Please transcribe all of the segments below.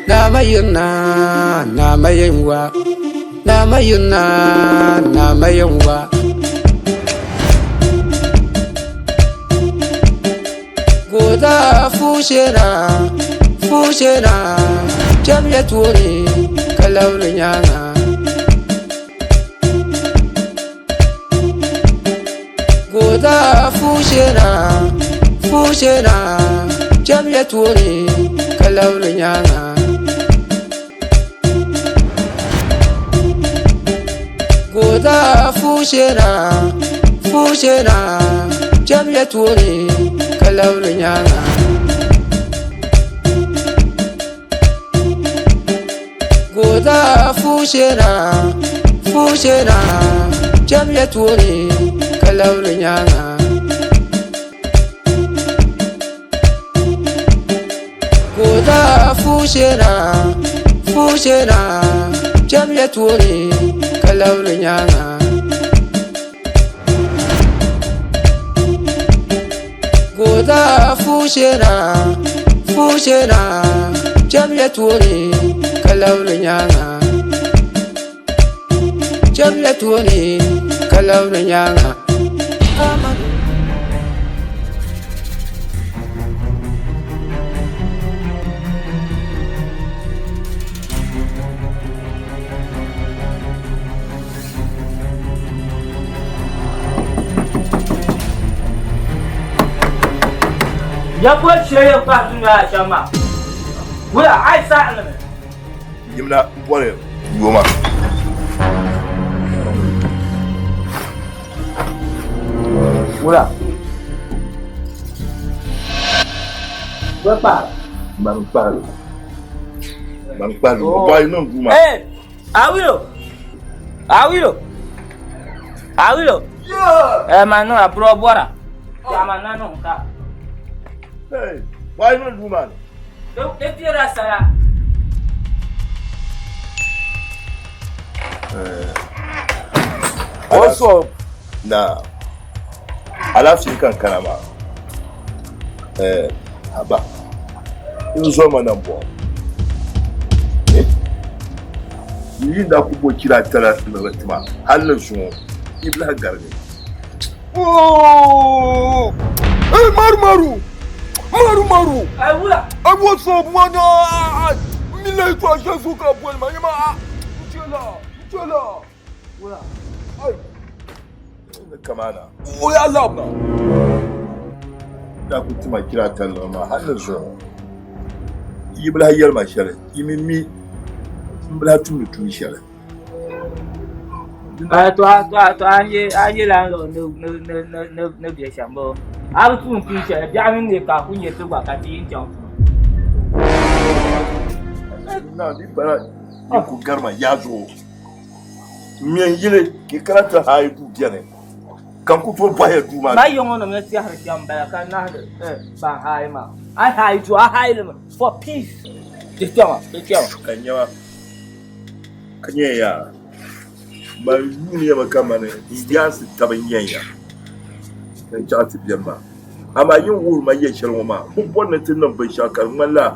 Nama yirina, nama yinwa, nama yirina, nama yinwa. Goza fushena, fushena, kpɛm ya tooni ka labiri nyaaŋa. Goza fushena, fushena, kpɛm ya tooni ka labiri nyaaŋa. Goza fushena, fushena, kpɛm ya tooni ka labiri nyaaŋa. Goza fushena, fushena, kpɛm ya tooni ka labiri nyaaŋa. Goza fushena, fushena, kpɛm ya tooni ka labiri nyaaŋa. Goza fushena, fushena, kpɛm ya tooni ka labiri nyaaŋa. Kpɛm ya tooni ka labiri nyaaŋa. Ya ko shee yɛn kpahi dunia maa shɛm maa wula a yi saɣim li mi. Yimina bɔri yooma. Wula. Bɛ kpahira. Man kpahiri. Man kpahiri. O bɔhi niŋ duu maa. Hey, Awilo. Awilo. Awilo. Yeah. Eh, man niŋ a buro bɔra. Jama na niŋ ka. Hey, bɔhi niŋ duu maa ni. Di tira saya. What's up? Na alaafee ka n kana maa. Eh, haba. N zo ma na m-bɔŋɔ. Eh? N yi daa ku bo chira tala ni di tima hali ni zuŋɔ yi bi lahi gari ni. Oh! Hey, Maru Maru! Maru Maru! Ai wula. Ai what's up man? Mi lai to a sha so ka boli ma yema. Nchela, nchela. Wula. Ai. Ni kamana. O ya lab na. Daa ku tima chira tala maa hali ni zuŋɔ yi bi lahi yɛli ma shɛli yi mi mi n bi lahi tumdi tuun shɛli. Eh, to a to a to a nye a nye landlord ni ni ni ni ni ni bɛ shɛm bɔ a bi tuun tuun shɛli biɛɣu mini ne ka ku nyɛ ti gba ka ti yi chaŋ Na di pala yi ku garima yaa zuɣu n yili ka kana ti haai duu bɛni ka n ku tooi bɔhiya duu maa ma yiŋɔ nim ni tɛhiri shɛm bala ka nahidi ban haai maa a haai duu a haai limi for peace di kpɛma di kpɛma ka nyɛma ka nyɛ yaa ban yuuni ya mi kamani n yaansi taba n nyɛ ya ka n chaɣ ti biɛni maa amaa yin wuhiri ma yɛl shɛli ŋɔ maa bɛ bɔri ni ti niŋ binshɛɣu ka di ŋmanila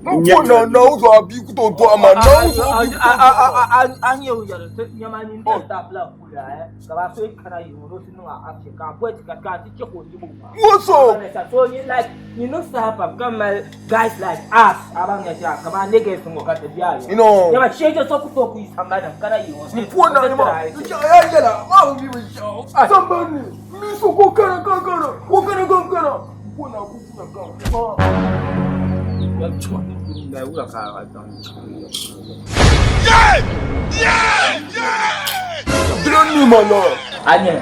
N po na na o zuɣu a bia ku tooi dɔɣi ma na o zuɣu a bia ku tooi dɔɣi ma. A nyɛ o yɛli ti nyɛma nini ti tabila kuya eh ka ba so kana yi ŋɔ ti niŋ a action ka a bɔi ti ka ka ti chɛ ka o yibu maa. What's up? So you like you know saha pam ka mali guys like us a ba nya sha kama niggas ŋɔ ka ti biɛ a You know. Nyɛma shee je so ku tooi ku yi sambani kana yi ŋɔ. N po na nyɛma n chɛ a yaa yɛla maa bi mi binshɛɣu sambani mi so ko kana ka kana ko kana ka kana n po na ku kuna ka. A nyɛ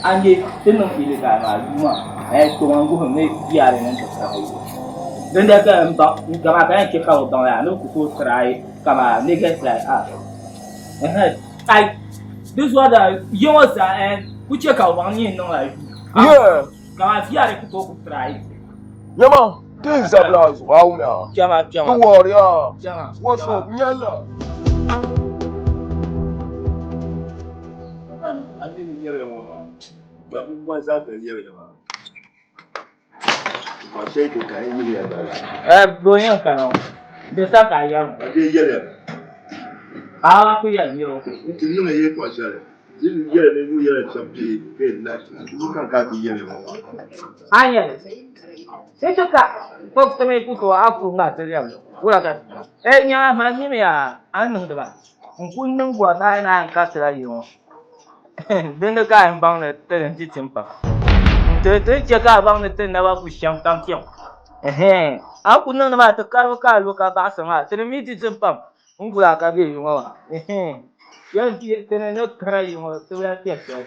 a nyɛ ti niŋ illegal maa yuma eh to ŋan guhim ni yaari niŋ ti try din da ka n baŋ kama ka yɛn chɛ ka bi baŋ yaa ni bi ku tooi try kama niggas like us eh ai this one da yiŋɔ zaa eh ku chɛ ka bi baŋ ni yɛn niŋ la Yeah. kama yaari ku tooi ku try Nyɛma ti n zabila a zuɣu a wumya. Kpɛma kpɛma Don't worry ah. Kpɛma What's up? Nyɛla. A ni yɛri ŋɔ maa, ba abubuwa zaa ka yɛri maa. Eh, bo yɛn kana o. Di sa ka a yɛri ŋɔ. A ku yɛli nira o. A yɛli ti ti ka kpɔb ti mi ku tooi a ku ŋmaa ti lɛbi li. Wula ka eh nyaa man mini yaa a ni niŋdi ba n ku niŋ bɔri ni a yi naan karisila yi ŋɔ. Dindi ka a yɛn baŋ ni ti ni ti tim pam. Ti ti chɛ ka a baŋ ni ti naba ku shɛm tam kpɛŋ. Ɛhɛn, a ku niŋdi maa ti karibu ka a lu ka baɣisi maa, ti ni mi ti tim pam n-gul a ka be yi ŋɔ maa. Ɛhɛn, yɛn ti ti ni ni kana yi ŋɔ ti bi lahi kpɛri shɛli.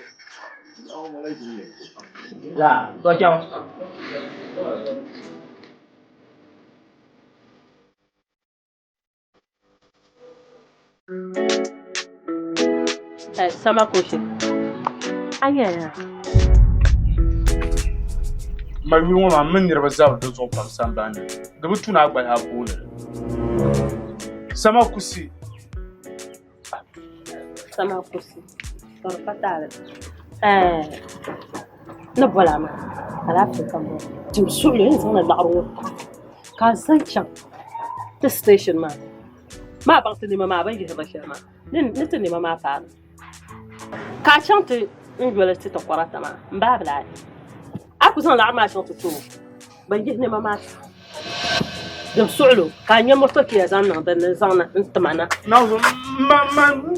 Zaa, tɔ chaŋ. Sama kushi. A yɛya. Ma yuli ŋɔ maa m mini niriba zabiri di zuɣu pam sambani ni. Di bi tu ni a gba lahi booni li. Sama kusi. Sama kusi. Ka di pa taali. Ni boli a maa, alaafee ka m bɔra. Tim suɣili n zaŋla laɣiri ŋɔ taɣi ka a zaŋ chaŋ ti station maa. Maa baŋ ti nɛma maa bɛ ni yihiri ba shɛli maa ni ti nɛma maa paai na. Ka a chaŋ ti n yoli ti takɔrata maa m baabila ayi. A ku zaŋ laɣiri maa chaŋ ti ti o bɛn yihi nɛma maa taɣi. Din suɣilo ka a nya motokiya zaŋ niŋ din ni zaŋ na n-ti ma na. Naawuni, man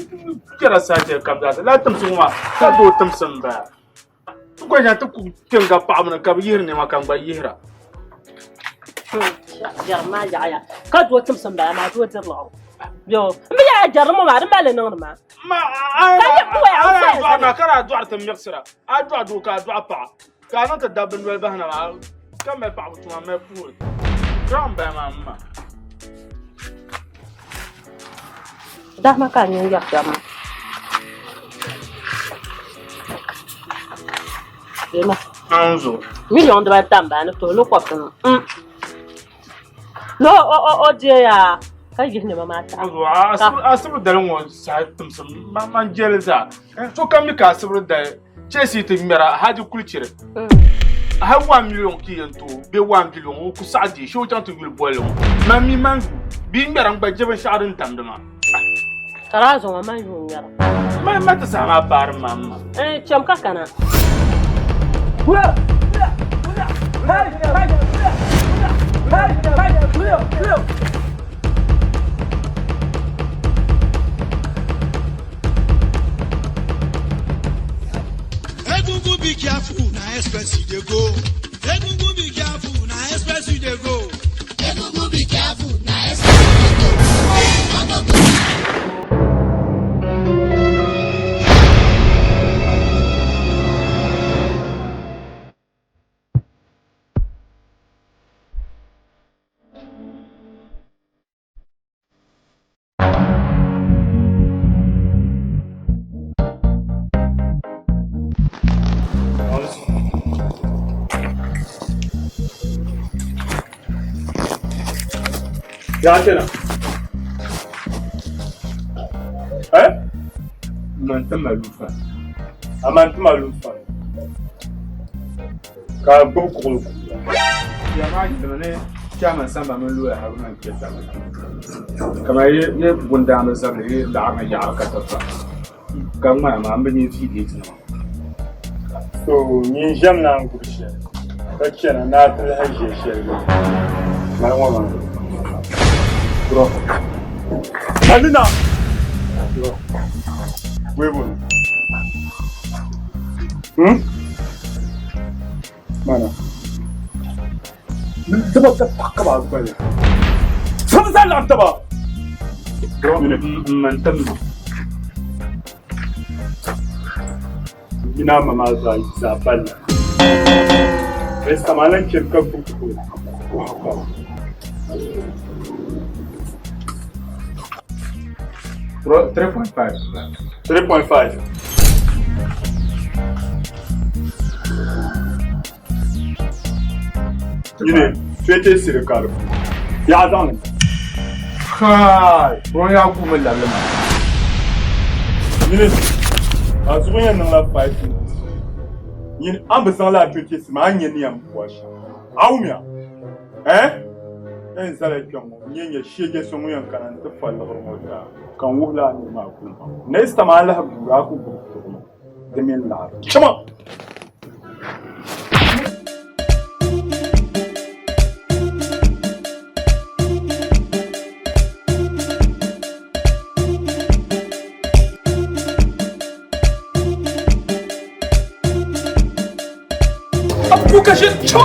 kpɛra saha shɛli kam zaa sa, lala timsi ŋɔ maa ka doo timsi m-bala. Ti gba nya ti ku kpɛŋ ka paɣaba ni ka bɛ yihiri nɛma ka n gba yihira. Jɛrim maa yaɣiya ka doo timsi m-bala maa doo diri liɣiri. Yo, m bi yɛli a jɛrim ŋɔ maa di mali li niŋdi maa. Ma Ka yɛ kuwa ya a n dɔɣi maa ka daa dɔɣiri ti miɣisira. A dɔɣi doo ka a dɔɣi paɣa. Ka a niŋ ti dabba noli bahina maa ka mali paɣaba tuma mali puhiri. Dɔɣi m-bala maa m ma. Dama ka a nyin yɛri shɛm maa. Yɛlima. Anzo. Miliɔn dibata m-bala ni tuhili kɔbisinu. Ni o deeya ka yihi nɛma maa taɣi. Anzo, asibiri dali ŋɔ saha timsim man jɛli zaa. Sokam mi ka asibiri dali Chelsea ti ŋmɛra Haji Kulichiri. Hali 1 million ki yɛn to bee 1 billion o ku saɣi deei shee o chaŋ ti yuli bolli ŋɔ. Man mi man yu bia ŋmɛra n gba je binshɛɣu din damdi maa. Ka daa zaŋ o man yu ŋmɛra. Man ma ti saha maa paari ma m ma. Cham ka kana. Egungun be careful, na express you dey go. Egungun be careful, na express you dey go. Egungun be careful, na express you dey go. Ya kenan. Eh? Man ti malufa. A man ti malufa. Ka a gbubi kuɣuli kuɣula. Ya maa yɛlimi ni chairman Samba mini looya Haruna n-kpe taba. Kamani yi bundaamba zabili yi laɣiri yaɣiri ka ti pa ka ŋmana maa m bi nya viidiyoti nima. So nyin ʒɛm naan gbubi shɛli ka chana ni a ti lahi ʒe shɛli gba mali ŋɔ maa. Bro. Alina! Bro. Webu. Mana. Taba ka ka ba gba ya. Sam za la taba. Man tamma. Ina ma ma za za balla. Bai samalan kirka kuku. 3.5. 3.5. Yine 20 siri kari. Ya zaŋ li. Kai, bro ya gu mi labili ma. Yine a zuɣu yɛn niŋla 5 minutes. Yine an bi zaŋ la 20 siri maa an nyɛ ni yɛn bɔri shɛm. A wumya? Eh? N zala kpɛŋ ŋɔ n-nyɛ nyɛ sheege so ŋun yɛn kana nti fa liɣiri ŋɔ ti a, ka n wuhi lala niri maa kuli baŋ. Next time a lahi guuri a ku gbubi tuɣili di mini liɣiri. Chama! Apuka shi cho.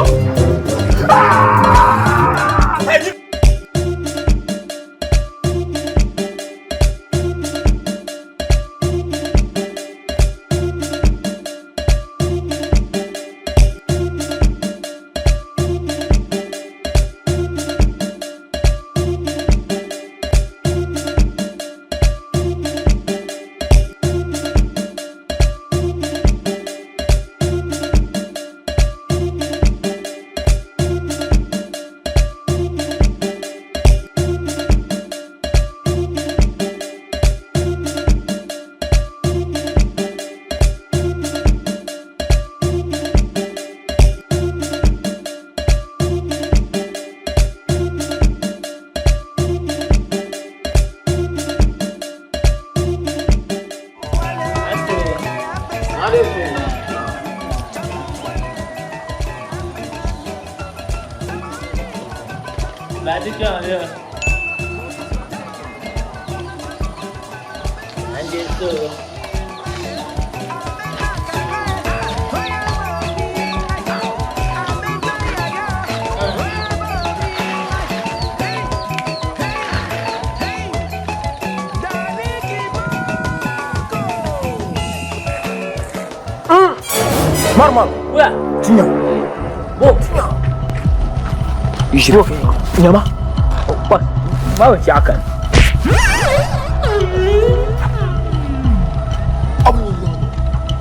Marmar. Wula. Tiɲɛ. Bo. Tiɲɛ. Nyama. Ba. Ba bɛ ci a kan.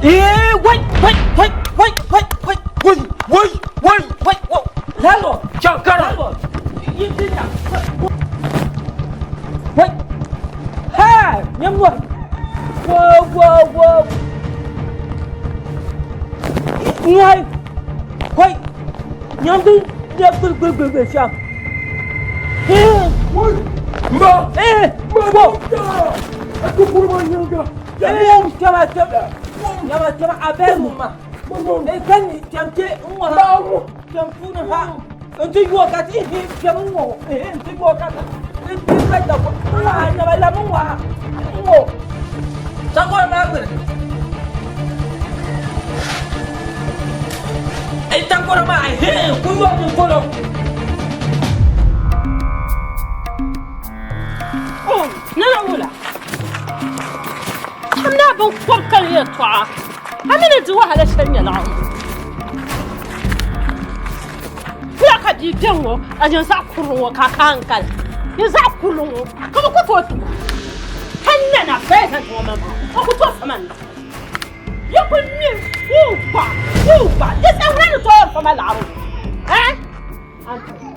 Eh, wai, wai, wai, wai, wai, wai, wai, wai, wai, wai, wai. Lalo. Shankara. Lalo. Yi tinta. Wai. Ha, nyamwa. Wo, wo, wo. Ngay. Wai. Nyambi nyɛ gbigbigbigbi shɛm. Eh. Mba. Eh. Mba. Atukuru nyanga. Eh, chama chama. Nyama chama abe muma. Eh, kan ni cham che ngwa. Cham pu na ha. Nti yuwa ka ti hi cham ngo. Eh, nti yuwa ka ta. Nti ka da ko. Ah, nyama la mwa. Ngo. Sango na gbere. Eh, tankoro ma eh, ku yuwa ni kolo. Oh, nana wula. Cham na bin kɔb kali yɛltɔɣa. A mi ni di wahala shɛli nyɛ laɣim. Wula ka bia bɛ ŋɔ a nyɛ zaɣ kurili ŋɔ ka a kaa n kali. Nyɛ zaɣ kurili ŋɔ ka bi ku tooi tum. Ka nana president ŋɔ maŋmaŋ o ku tooi fama na. Yi ku ŋme wuuba wuuba di saha ŋuna ni tooi yɛn fama laɣiri ŋɔ. Eh?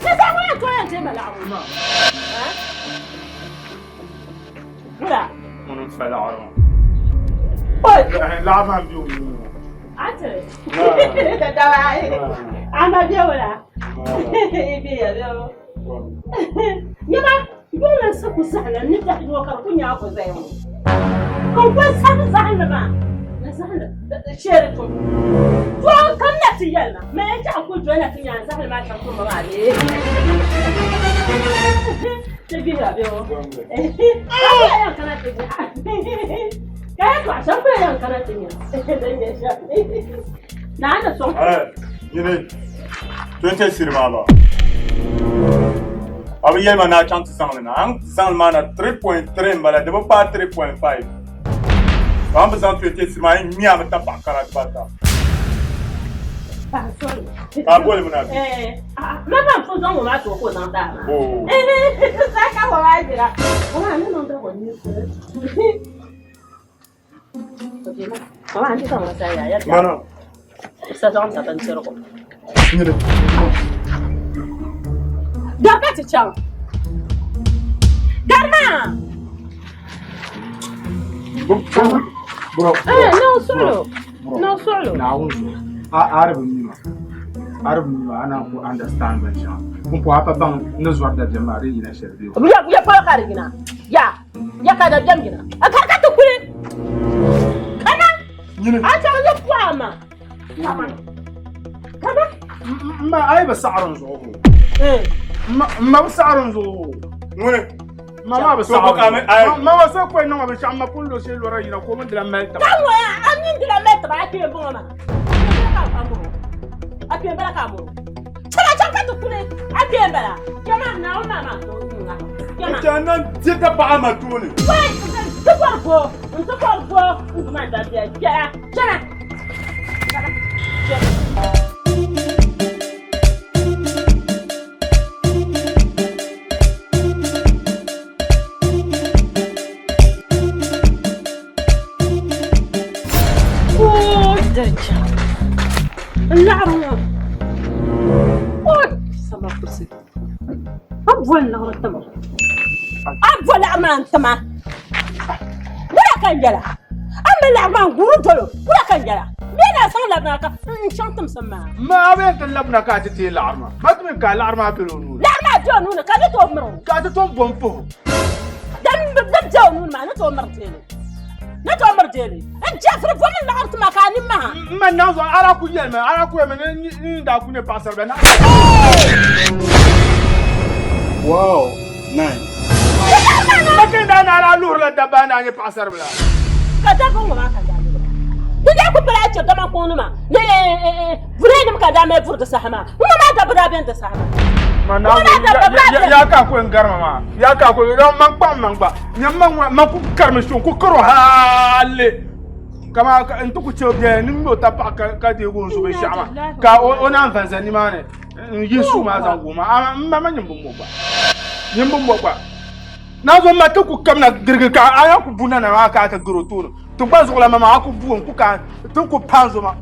Di saha ŋuna ni tooi yɛn deei ma laɣiri ŋɔ. Eh? Wula? Ŋuni n fa laɣiri ŋɔ. Oi! Laɣiri maa m-be o nuu ni ŋɔ. Ate. Dada Ama bɛ wala. Ibi ya bɛ wo. Nyama yuŋ sa ku zahana ni dahi ŋɔ ka ku nya ku zaya ŋɔ. Ka ku sabi zahana maa. Na zahana sheri tum. To kam na ti yɛlima. Ma ya chaŋ ku joina ti nya zahana maa chaŋ ku ma maa bee. Ti bihi bɛ wo. Ka yan kana ti nya. Ka ya to a shan ku yan kana ti nya. Na ana son. Eh, yini. Twenty siri maa ba. A bi yɛlima ni a chaŋ ti zaŋli na. A ni zaŋli maa na 3.3 m-bala di bi paai 3.5. A ni bi zaŋ 20 siri maa a yi ŋme a mi tapaɣa kara dibata. Ah, sorry. Ka a boli mi na bi. Eh, ah, ma ban fo zaŋ o maa ti o ka o zaŋ daa maa. Oh. Saka wa maa jira. O maa ni niŋ da o ni O maa ni zaŋ o sa ya ya. Mana. Sa zaŋ ta bindirigu. Yini. Gari ka ti chaŋ. Gari maa. Bro. Eh, no solo. No solo. Naawuni zuɣu. A a di bi mi ma. A di bi mi maa, a naan ku understand binshɛŋa. Pumpɔŋɔ a pa baŋ ni zɔri dabiɛm maa di yina shɛli bee? Ya, ya polo ka di yina. Ya, ya ka dabiɛm yina. A kari ka ti kuli. Kana. A chaŋ ni pɔhim ma. Kana. M ma, a yi bi saɣiri n zuɣu. M ma bi saɣiri n zuɣu. Ŋuni? Ma maa bi saɣiri. Ma ma so kɔyi niŋ ma binshɛɣu, m ma pun lo shee lɔra yina ka o mini di lan mali taba. Ka ŋɔya, a mini di lan mali taba, a kpee m-bɔŋɔ maa. A kpee m-bala ka a mɔro. Chana chaŋ ka ti kuli, a kpee m-bala. Kpɛma, Naawuni maa maa to n ŋa. Kpɛma. N chana n-ti ka paɣa ma tooni. Wai, n ti kɔri bo, n ti kɔri bo, n duma dabiya kpɛya. Chana. Chana. Chana. Tima wula ka n yɛla a mi laɣiri maa n guuri dolo wula ka n yɛla bee na zaŋ labina ka n chaŋ timsim maa Ma a bɛn ti labina ka a ti teei laɣiri maa. Ma ti mi ka a laɣiri maa bela o nuu ni. Laɣiri maa be o nuu ni ka ni tooi miri o. Ka a ti tom bom puhi o. Din be o nuu ni maa ni tooi miri deeli. Ni tooi miri deeli. N jɛfiri bom n laɣiri ti ma ka a ni maha. M ma naŋ zuɣu a daa ku yɛlimi a daa ku yɛlimi ni n daa ku nyɛ paɣasaribila na. Wow, nice. Ma kani daa ni a daa luhirila dabba a ni a nyɛ paɣasaribila. Ka dabba ŋɔ maa ka daa luhira. Di daa ku pala a chɛ dama kuŋ nima ni vureenima ka daa mali vuri di saha maa. Ŋɔ maa dabba daa beni di saha maa. Ma Naawuni ya ka a ku yɛn garima maa ya ka a ku man kpaŋ man gba nyɛ man ŋɔ man ku karimi so n ku karo hali kama n ti ku chɛ biɛla ni ŋmɛ o tapaɣa ka deegi o zuɣu binshɛɣu maa ka o naan van zani nimaani n yihi suu maa zaŋ wuhi ma m ma nyin bi mo gba nyin bi mo gba naanzuo ma ti ku kamina girigi ka a yaa ku bu na na maa ka a ti gari o tooni ti gba zuɣu la ma maa a ku bu n ku ka ti ku paai zo ma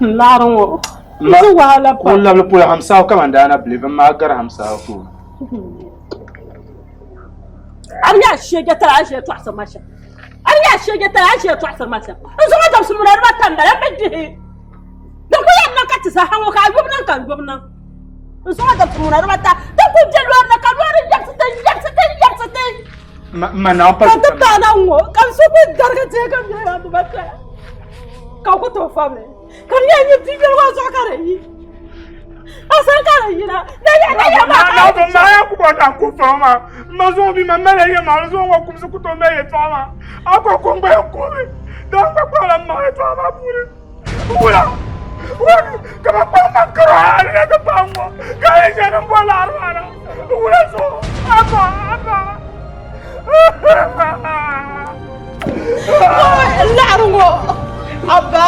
Laɣiri ŋɔ di wahala pam. Ka o labili polo hamsahu kaman daa na bili bin maa gari hamsahu tooni. A ni yaa shege tara a ʒiya tɔɣisiri ma shɛm. A ni yaa shege tara a ʒiya tɔɣisiri ma shɛm. N zaŋ a dabisi muna dibata m-bala m bi dihi. Din ku yɛn niŋ ka ti saha ŋɔ ka a yobu niŋ ka n yobu niŋ. N zaŋ a dabisi muna dibata din ku be loori ni ka loori yɛbisi ti yɛbisi ti yɛbisi ti. Ma naawuni pa Ka ti paai na ŋ-ŋɔ ka n so ku darigi teei ka bɛ yaa dibata ka ku tooi fabili ka di yɛn nyɛ bibiɛli ŋɔ zuɣu ka di yi. A sani ka di yina na ya na ya maa ka. Naawuni maa ya ku bɔri ni a ku fama maa. Ma zuŋɔ bi ma mali ya maŋli zuŋɔ ŋɔ kumsi ku tooi mali yɛltɔɣa maa. A ko ko n gba yɛn kuhimi daa n gba kpaŋla m maŋ yɛltɔɣa maa puuni. Wula wula ka ma kpaŋ ma karo hali na ti paai ŋɔ ka a yi ʒe ni m bɔ laɣiri maa na. Wula zuɣu abba abba. Laɣiri ŋɔ abba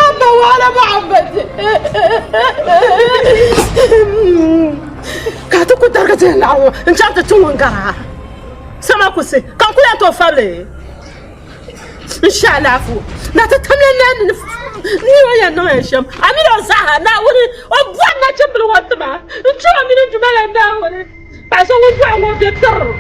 abba wahala Muhammad ka ti ku darigi ti laɣiri ŋɔ n chaŋ ti ti ŋun gara sama kusi ka n ku yɛn tooi fabili n shɛ alaafoo na ti tamla na ni ni o yɛn niŋ yɛn shɛm a mini o zaaha Naawuni o bɔri nachimbili ŋɔ tima n chɛ o mini Juma la Naawuni paɣa so ŋun dɔɣi ŋɔ bɛ tiri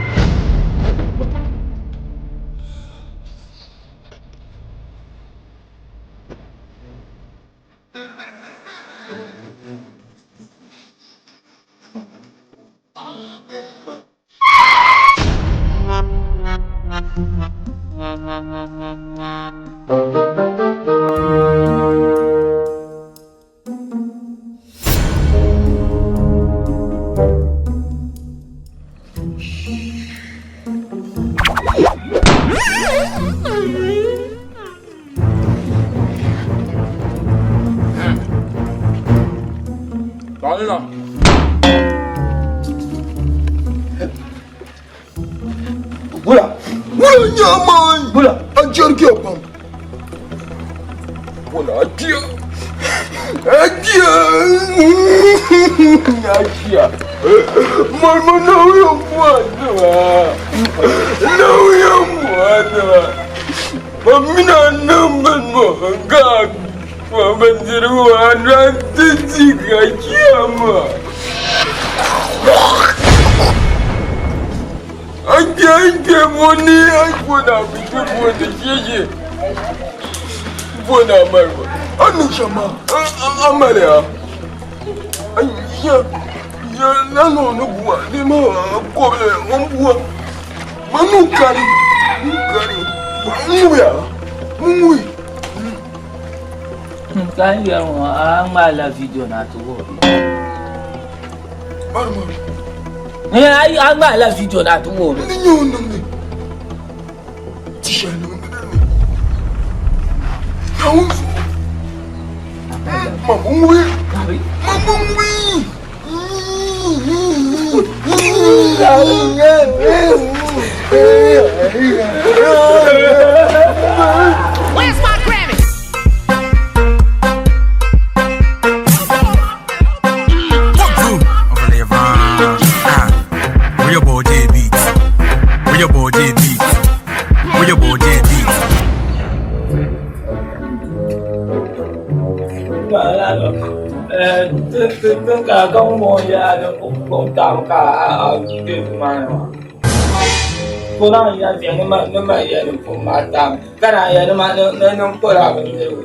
Bula. Bula nyamai. Bula. A jɛrigiya pam. Bula a jia. A jia. A jia. Mama nauyin muwaɗuwa. Nauyin muwaɗuwa. Mamina nan ban ga ban na titi ga kiyama. Anke boni bona bitu boni jeje. Bona marwa. Anu shama amale ha. Ya ya nano no bua de ma ko le on bua. Manu kari. Kari. Mu ya. Mu. Ka n yɛri ŋɔ a ŋmaala video na ti wuhi bi. A ŋmaala video na ti wuhi bi. Ni nyɛ o niŋdi. Ti shɛli niŋdi ni. Naawuni zuɣu. Ma bi ŋubi. Ma bi ŋubi. Where's my Grammy? Where your boy J beat? Where your boy J beat? Where your boy J beat? Tin ka ka ŋɔ yaa ni tam ka a kpɛ maa ni maa ko naan ya viɛ ni ma ni ma yɛ ni pun maa tam ka naan yɛ ni ma ni ni n kɔra bindirigu.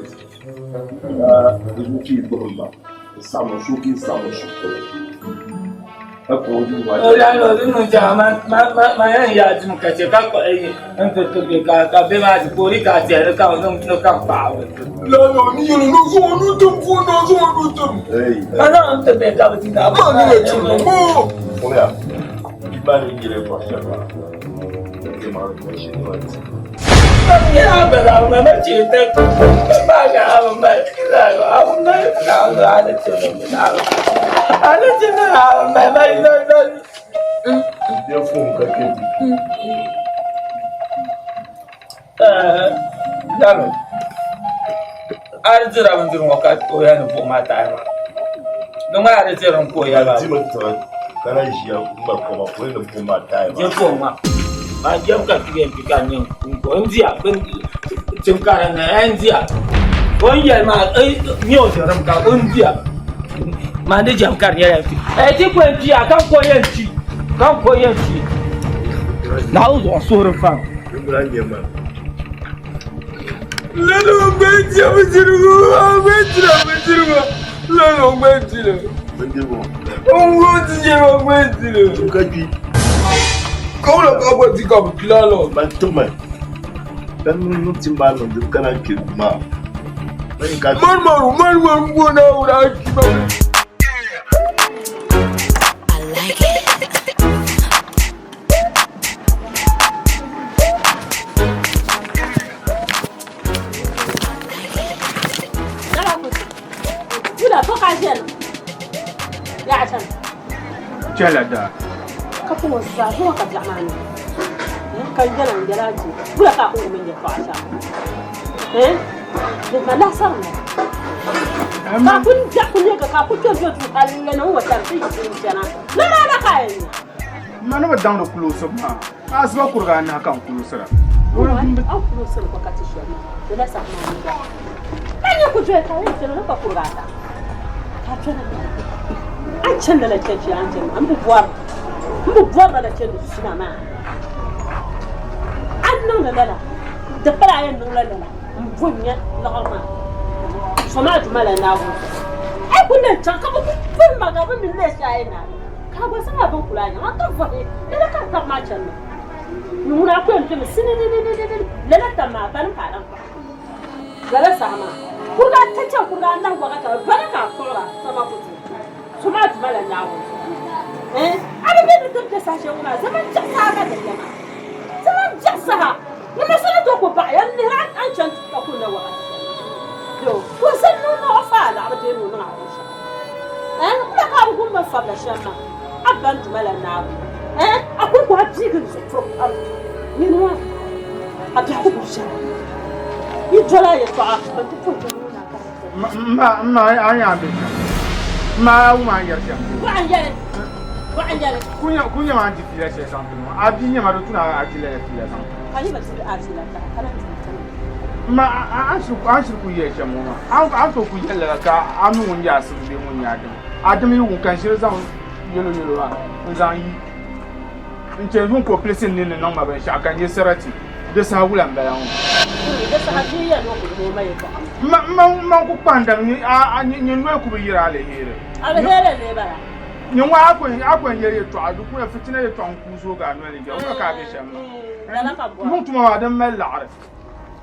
Ma yɛn yaa dim ka chɛ ka kpuɣi n ti ti bɛ ka ka bɛ maa di koori ka tiɛri ka niŋ ni ka paɣa Lalo ni yɛli ni zuɣu ni tim fu ni zuɣu ni tim. Ka zaŋ n ti bɛ ka bi ti na Ma ni yɛ tim mo. A di dira bindirigu ŋɔ ka o yɛli ni buɣum maa taai maa di ŋɔ a di diri n ka o yɛli maa je buɣum maa maa jɛm ka ti yɛn ka nyɛ n diya tim kara na n diya o ni yɛli maa nyɛ o dirim ka o ni diya maa ni jɛm ka di nyɛla ti ko n diya ka n ko yɛn ti ka n ko yɛn ti Naawuni zuɣu n suhuri fam Lalo gbe dira bindirigu, gbe dira bindirigu. Lalo gbe dira. Bindirigu. N wo ti je ma gbe dira. Ka kpi. Kawula ka gba di ka bi kila lo. Man tuma. Dan niŋ ti maa niŋ di kana kpi maa. Marmaru marmaru gona wura ki ba. I like it. Wula fo ka ʒɛna yaɣa chana Chɛla daa. ka pun o zaa zuŋɔ ka biɛɣu maa ni ka n yɛla n yɛla ti wula ka a ku wum n yɛltɔɣa shɛm di ma laɣasari na ka a ku biɛɣu ku nyɛ ka a ku kpɛ do duu hali n niŋ wa chɛri ti yi chɛna ni maa na ka a yɛn nya Ma ni bi daŋdi kuloosibu maa, asiba kuriga anahi ka n kuloosira. An kuloosiri ko ka ti shɛli maa di la saha maa ni ka nyɛ ku doli ka yɛn chɛna ni ka kuriga ata ka a chɛna an chɛni lala chɛchi an chɛni maa n bi bɔri n bi bɔri lala chɛndi suma maa an niŋdi lala di pala a yɛn niŋ la lala n bo nya liɣiri maa so maa duma la Naawuni ai ku lan chaŋ ka bi ku piri ma ka bi mi leei shɛli a yi naai ka a gba zaŋ a bin kuli a nyaŋa ka vɔhi lala ka tabi maa chani maa ni ŋuna a ku yɛn kpɛmi sinininin lala tam maa bani ka a lan kpahi lala saha maa kuriga ata chaŋ kuriga anahi gba ka taba bani ka a kpuɣira sama kutu so maa duma la Naawuni zuɣu eh a bi be ni ti be saha shɛli ŋɔ maa zaman biɛɣu saha ka di nya maa zaman biɛɣu saha ni ma so ni tooi ku baɣi ya n lihiri a ni chani ka ku na wakati shɛli maa yo ka o zani ni o niŋ o fa a laɣiri bee ni o niŋ a binshɛɣu eh wula ka a bi wum ma fabila shɛm maa a ba n duma la Naawuni eh a kuli ku a biigi n zuɣu puri pam nyini ŋɔ a biɛhigu bi viɛla yi doli a yɛltɔɣa ban ti puri ka nuu na ka Ma ma a nya be shɛm. Ma a wum a ni yɛri shɛm. Bɔɣa n yɛli bɔɣa n yɛli Ku nyɛ ma a ni di fiila shɛli zaŋ ti ma. A bia nyɛ ma di tuna a di lala fiila zaŋ ti ma. ka nyɛ ba ti a fiila ka ka lahi ti Ma a ni shiri ku yɛli shɛm ŋɔ maa a ni tooi ku yɛli lala ka a mi ŋun nyɛ asibi bee ŋun nyɛ a dima. A dima yi wum ka n shiri zaŋ yɛlo yɛlo maa n zaŋ yi. N chɛ yuŋ ka o pilisi n ninni niŋ ma binshɛɣu ka n nya sarati. Di saha wula m-bala ŋɔ? M ma n-ku kpahindami nyin noli ku bi yiri aliheri. Nyin ŋɔ a ku yɛn yɛli yɛtɔɣa, di kuya fitina yɛtɔɣa n-ku zoogi a noli ni jɛra, wula ka a be shɛm maa? Yuŋ tuma maa din mali laɣiri.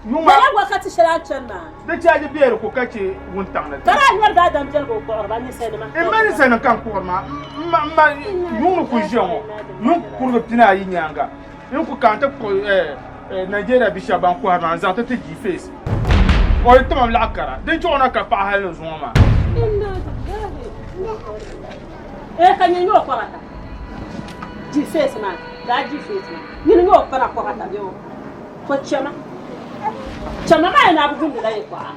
Lala wakati shɛli a ni chani maa. Di chaaji be di ko ka chɛ wuntaŋ ni. Ka daa nyɔri daadam biɛligu n-kpuɣiri ba ninsalinima. M ma ninsalinima ka n kpuɣiri maa. M ma yuŋ ni kuli ʒiya ŋɔ, yuŋ kurigi pinaayi nyaaŋa, n ku kana ti kpuɣi Nigeria bi shɛba ban kɔhiri maa n-zaŋ ti ti G-Face. O yi timam laɣ kara, din chuɣu na ka paɣa hali ni zuŋɔ maa. Eh, ka nyini nyɛ o kɔrata. G-Face maa, daa G-Face maa, nyini nyɛ o pana kɔrata bee o. To chama. Chama maa yana bi gindi la yɛltɔɣa.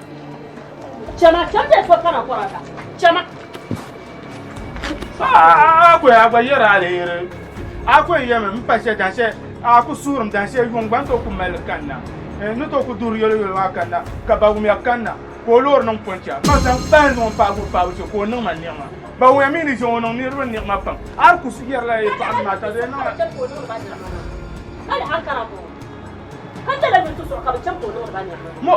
Chama, cham bɛ so kana kɔrata. Chama. A ko a gba yɛra aliheri. A ko yɛmi m pa shɛli dahinshɛli a ku suurim dahinshɛli yuŋ gba n tooi ku mali kanna. Ni tooi ku duri yolo yolo maa kanna ka Bawumia kanna ka o loori niŋ pɔncha ka zaŋ kpahi zaŋ o paagi o paabu shee ka o niŋ ma niɣima. Bawumia mi ni ʒe o niŋ niriba niɣima pam. A ku yɛrila yɛltɔɣa nim maa ka di niŋ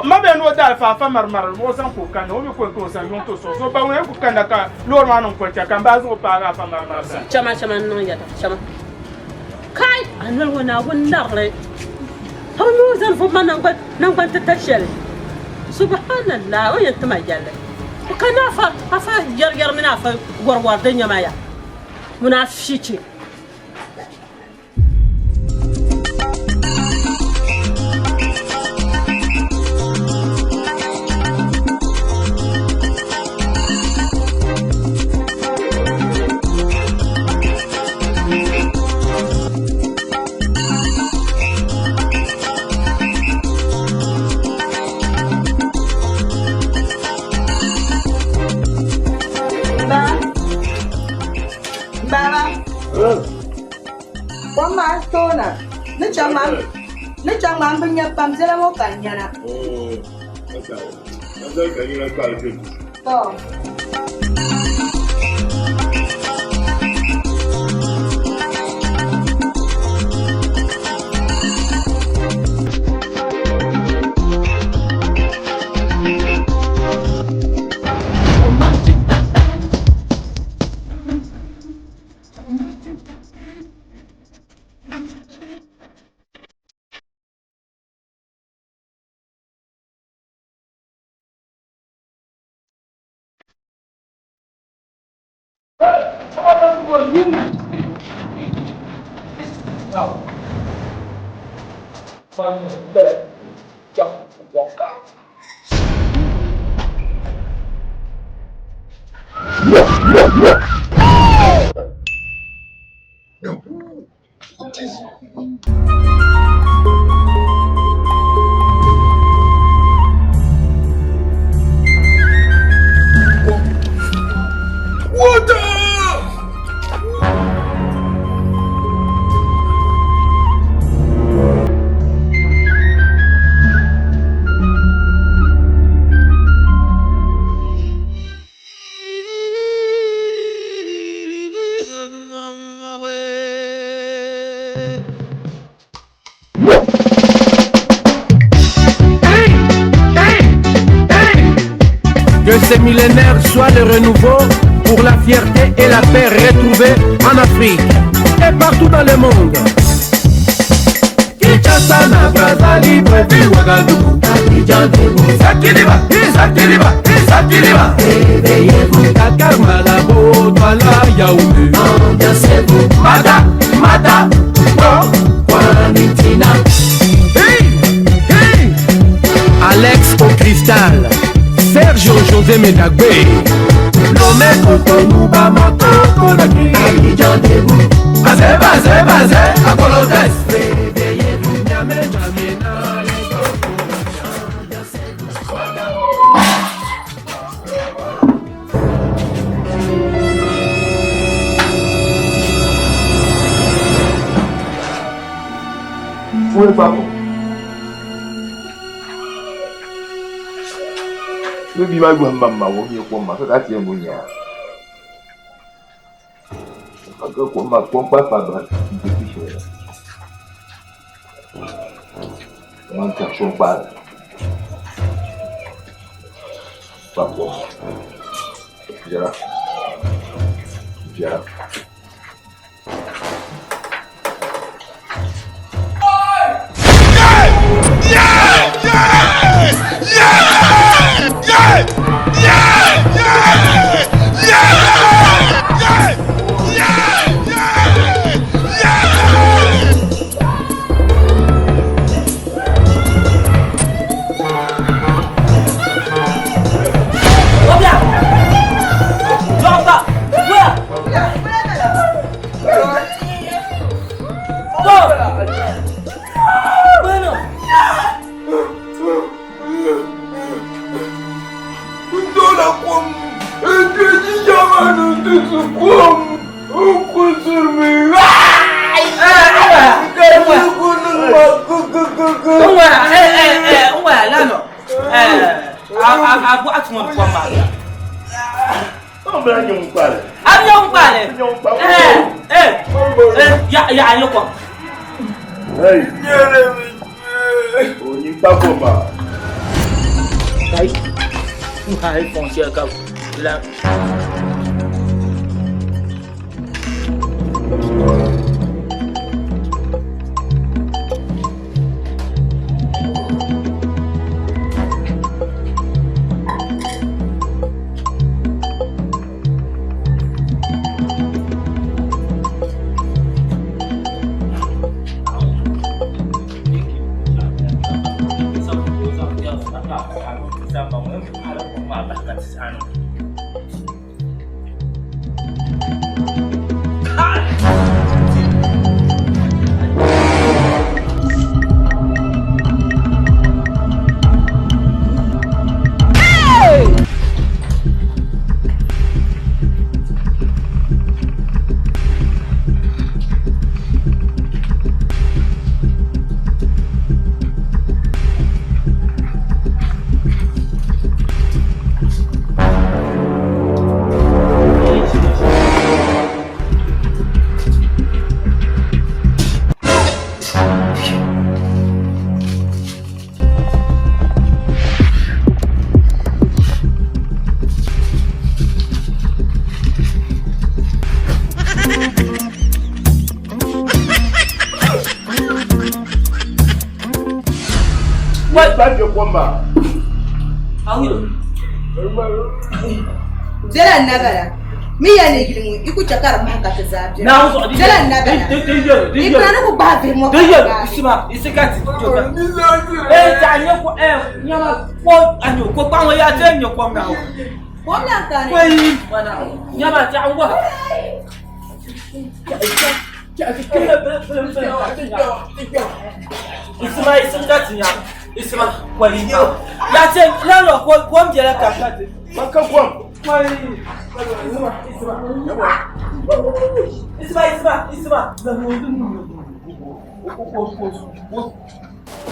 Ma bɛ ni o daa fa afa marimari o zaŋ ka o kanna o mi ko ka o zaŋ yuŋ ti so so ba ŋun ku kanna ka loori maa niŋ kɔncha ka n baa zaŋ o paagi afa marimari sani. Chama chama n niŋ yɛda chama kai a noli ŋɔ Naawuni narili a bi mi o zani vubu ma naŋgban titali shɛli subhanallah o yɛn ti ma yɛlli o kanna afa afa yɛriyɛri mini afa wariwari din nyɛ ma ya munaafichi. Baba. Kom maa toona ni chaŋ maa m bi nya pam biɛla ŋɔ ka n nyana. Tɔ. Que ces millénaires soient le renouveau pour la fierté et la paix retrouvée en Afrique et partout dans le monde. Kinshasa na Brazza Libreville Ouagadougou Abidjan debout Sakiliba Sakiliba Sakiliba Réveillez-vous Dakar Malabo Douala Yaoundé Ambiancez-vous Mata Mata Bo Kwame Tina Hey Hey Alex au cristal Sergio José Medagbe Lomé Cotonou Bamako Conakry Abidjan debout Bazé Bazé Bazé Akolotes Réveillez-vous Niamey N'Djamena Fue papo. Bɛ bia maa yɔhim ma m ma o mi kom maa ka ka ti yɛn bo nyaa. Ka kom maa kom kpa kpa bahi n-ti ti shɛli la. Kaman tɛha so n-kpaai li. Kpabi kom. Viɛla. Viɛla. Bela n na bala mi ya ni yili ŋɔ yi ku chɛ ka di mahi ka ti zaa bela bela n na bala yi kana ni ku gbahi bihi ŋɔ ka Kom lan kani.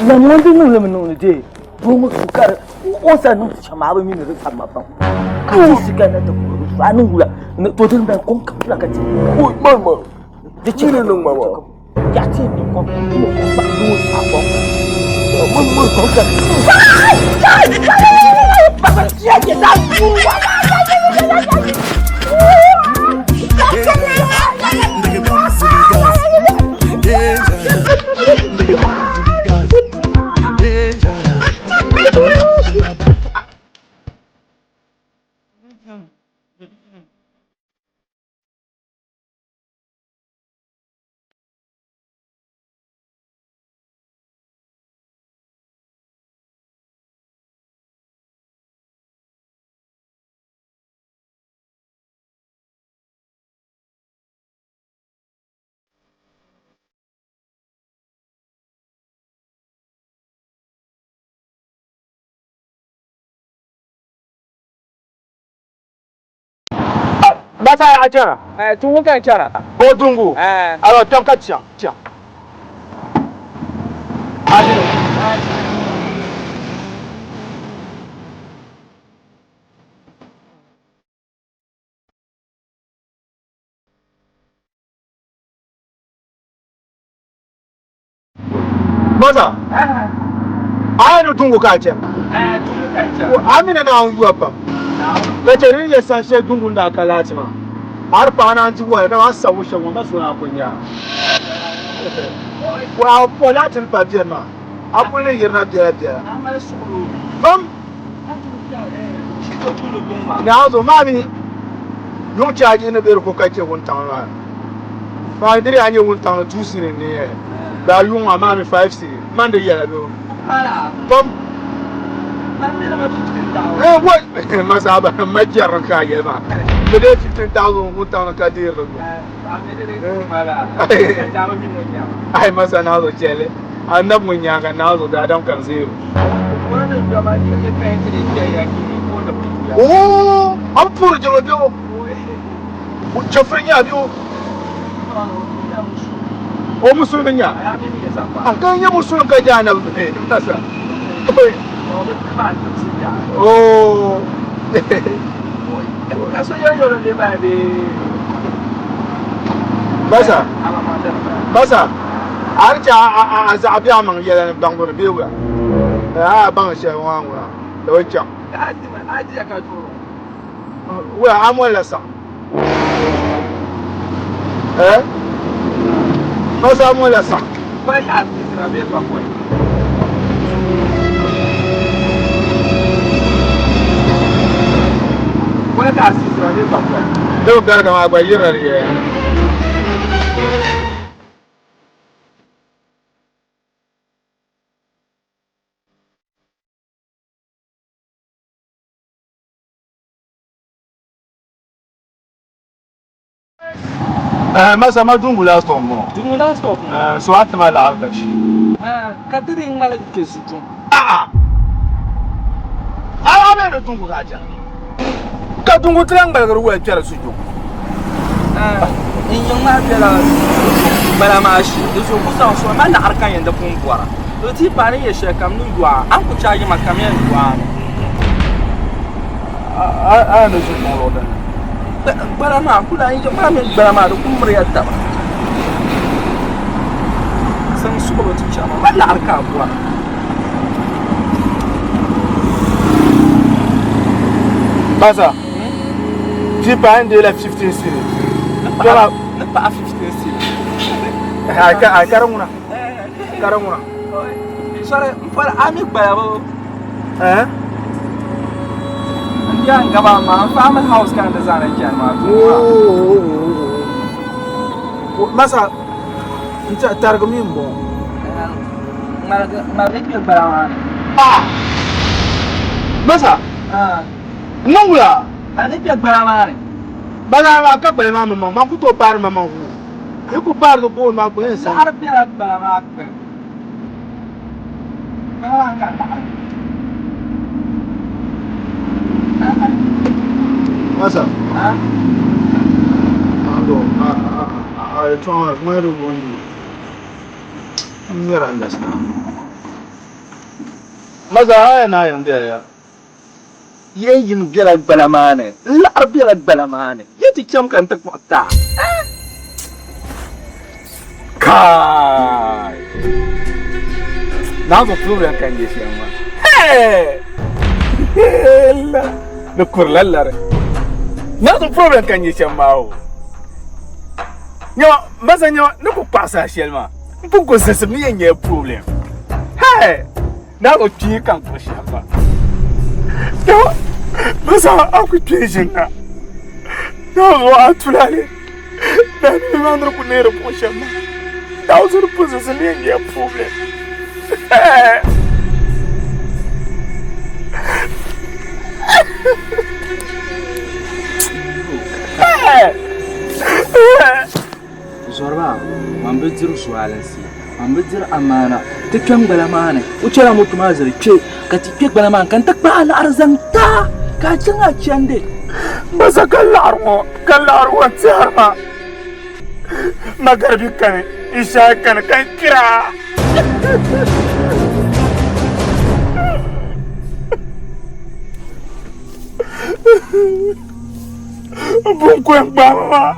Laŋ di niŋ li mi niŋ li dee doo ŋɔ su ka o sa niŋ ti shɛm maa a bi mi ni di sabi ma baŋ ka ti si ka na ti kuri su a niŋ wula to din bala kom ka pula ka ti di chɛ ni niŋ ma maa ya ti ni kom ni kom ba ni o sa kom mun mun kom ka Baba tiya ke da Basa a chana? Eh, tungu kan chana. Bo tungu? Eh. Alors tam ka tiens, tiens. Basa. A ni dungu ka a chana? A mi ni Naawuni yuya pam, ka chɛ di ni nyɛ san shɛli dungu ni daa ka laati maa, a di paai naan ti wɔli kaman sabu shɛm ŋɔ, ma so naan ku nya a. A puhi laati ni pa biɛri maa, a kul ni yirina biɛlabiɛla pam. Naawuni zuɣu maa mi yuŋ chaaji ni be di ko ka chɛ wuntaŋ maa. Maa di daa nyɛ wuntaŋ ni 2 cedi n-ni yɛli daa yuŋ amaa mi 5 cedi man di yɛla bɛ pam. Eh, what? Masaaba ma jɛri ka a yɛli maa. Bɛ dee 15,000 wuntaŋ ni ka deeri di zuɣu. Ai masa naa zuɣu chɛli. Annabi ŋun nyaaŋa naa zuɣu daadam ka zero. Oo, a bi puhiri jiŋli bɛ o. Chɛfuri nya bɛ o. O musulimi nya. A ka nyɛ musulim ka je anabi bihi masa. Oo. Masa. Masa. A ni chɛ a zaɣ biɛɣu maŋ yɛla ni baŋbu ni bee wula? A baŋ shɛli ŋɔ a ŋuna di bi chaŋ. Wula a molila saɣim? Eh? Masa a molila saɣim? Di bi gari kaman a gba yirina di yɛya. Eh, masa ma dungu last stop mo. Dungu last stop mo. Eh, so atima la ka shi. Eh, ka diri ŋmali ke su Ah. Ah, a bɛ dungu ka ja. Ka dungu ti lan ŋmaligiri waya kpɛri sujuŋ. N yiŋ maa bela gbala maa shee, di zuɣu ku zaŋ so ma laɣiri ka yɛn di pun bɔra. Di ti paai ni yɛ shɛli kam ni yɔa, a ni ku chaaji ma kam yɛn yɔa ni. A ni sujuŋ luɣ dini? Gbala maa ku lahi yiŋ maa mini gbala maa di ku miriya taba. Zaŋ suɣulo ti chaŋ ma, ma laɣiri ka a bɔra. Basa, ti paai n deela 15 cedi. Ni paɣa 15 cedi. Ai ka di ŋuna. Ka di ŋuna. Sorry, n pɔri a mi gbaya bo. Eh? N diya n gaba maa, n family house ka n di zaŋ chani maa. Masa, n tarigi mi n bɔŋɔ. Ŋmaligi kpe gbala maa ni. Ah! Masa! N niŋ wula? Ŋmaligi kpe gbala maa ni. Gbala maa ka gbali maa maŋmaŋ, man ku tooi paari maŋmaŋ huu. Yi ku paari di gooni maa gbuni n sani. Laɣiri bela gbala maa gbuni. Gbala maa ka laɣiri. Masa. A yɛltɔɣa maa ŋmani di gooni. N nyɛla n dasina. Maza a yɛn naai n bela ya. Yɛn yini bela gbala maa ni, n laɣiri bela gbala maa ni, yi ti cham ka n ti kpuɣi taa. Kai! Naawuni problem ka n nyɛ shɛm maa. Hey! La, di kurila lari. Naawuni problem ka n nyɛ shɛm maa o. Nyama, Maza nyama, ni ku kpaɣisi a shɛli maa, m pun ku zisim ni yɛn nyɛla problem. Hey! Naa o kpee ka n kpuɣi shɛm maa. Nyama, Maza a ku kpee ʒini na. Naa zuɣu a tulaale. Naa ni maa ni ku neeri kpuɣi shɛm maa. Naa o ni pun zisim ni yɛn nyɛla problem. Hey! Zɔriba, man bi diri zualinsi, man bi diri amaana. Ti kpɛm gbala maa ni, o chɛla moto maa ziri kpe, ka ti kpe gbala maa ni, ka n ti kpaai laɣiri zaŋ ti a, ka a chaŋ a chandi. Masa ka laɣiri ŋɔ, ka laɣiri ŋɔ n-tɛhiri ma. Magaribi kani, Ishaai kani, ka n kpira. Bun ko n gbaai maa.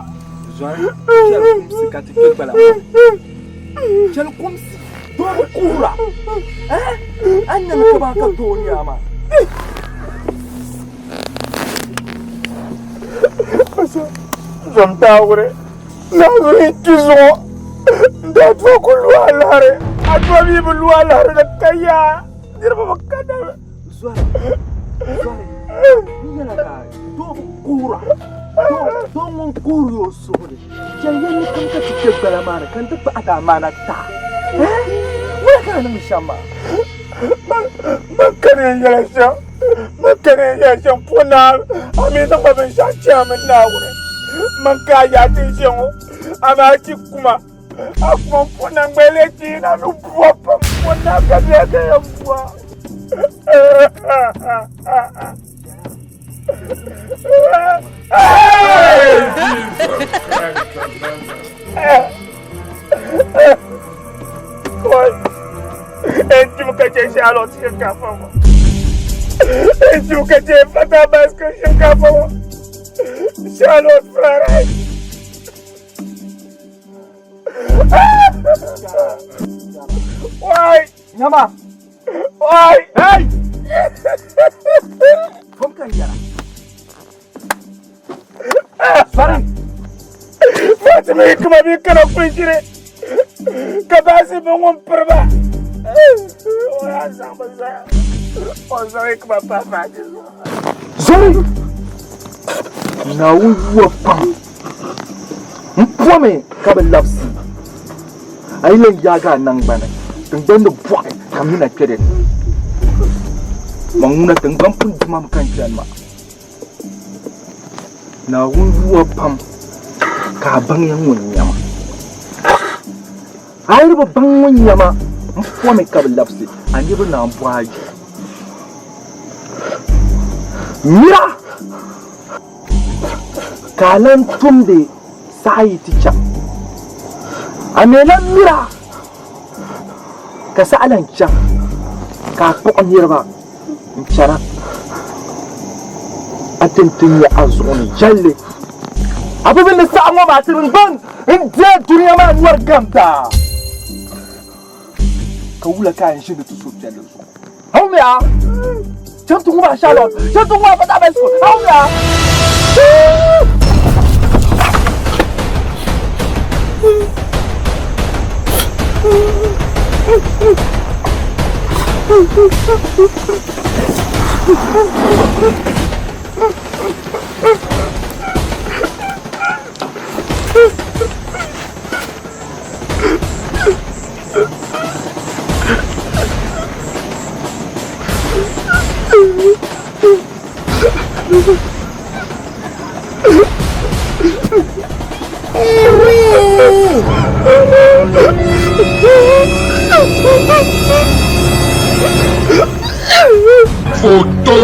Zɔri, chɛli kumsi ka ti kpe gbala maa. Chɛli kumsi, doo bi kuhira. Eh? A ni nyami ka ka doo n-nyɛ a maa. Zom taawuri, Naawuni n-kpi zuɣu n-daa tooi ku lu a liɣiri. A tɔbu yi bi lu a liɣiri ni ka yaa, niriba bi ka dali. Zɔri, zɔri, n yɛla ka doo bi kuhira, doo ŋun kuhiri o suhu ni. Chɛli ya ni kam ka ti kpe gbala maa ni ka n ti kpahi ti amaana tahi. Wula ka a niŋ shɛm maa? Man kani n yɛla shɛm, man kani n yɛla shɛm po naa a mi niŋ ma binshɛɣu chɛ a mini Naawuni. Man ka a yaa ti ʒe ŋɔ, amaa ti kuma, a kuma m po naŋgbali lee ti yi na ni bua pam po naa ka bia ka yɛn bua. N ka chɛ Charlotte shinkaafa ŋɔ. N ka chɛ Fata Basket shinkaafa ŋɔ. Charlotte fried rice. Why? Nyama. Why? Hey! Kom ka yɛra. Sorry. Fatima yi kuma bi kana kuli jiri ka baasi bi ŋun piriba. O yaa zaŋ bi zaa. O zaŋ yi kuma pa baasi zuɣu. Zori! Naawuni yuwa pam m pomi ka bi labisi. A yi lan yaagi a naŋgbani, tiŋgbani ni bɔɣi ka m mi na kpe di ni. Man ŋuna tiŋgbani pun di ma mi ka n chani maa. Naawuni yuwa pam ka a baŋ ya ŋun nyɛ ma. A yi di bi baŋ ŋun nyɛ ma, m pomi ka bi labisi a niriba naan bɔhi a yuli. Mira ka a lan tumdi saha yi ti chaŋ. A mi lan mira ka saha lan chaŋ ka a kpuɣi niriba n-chana a ti ni ti nya a zuɣu ni jɛlli. A bi bindi saha ŋɔ maa ti niŋgbuŋ n-deei dunia maa nyɔri gamda. Ka wula ka a yɛn ʒini ti suhupiɛlli zuɣu? Hawumya! Chaŋ ti ŋub a Charlotte! Chaŋ ti ŋub a Fata Bicycle! Hawumya! Photo.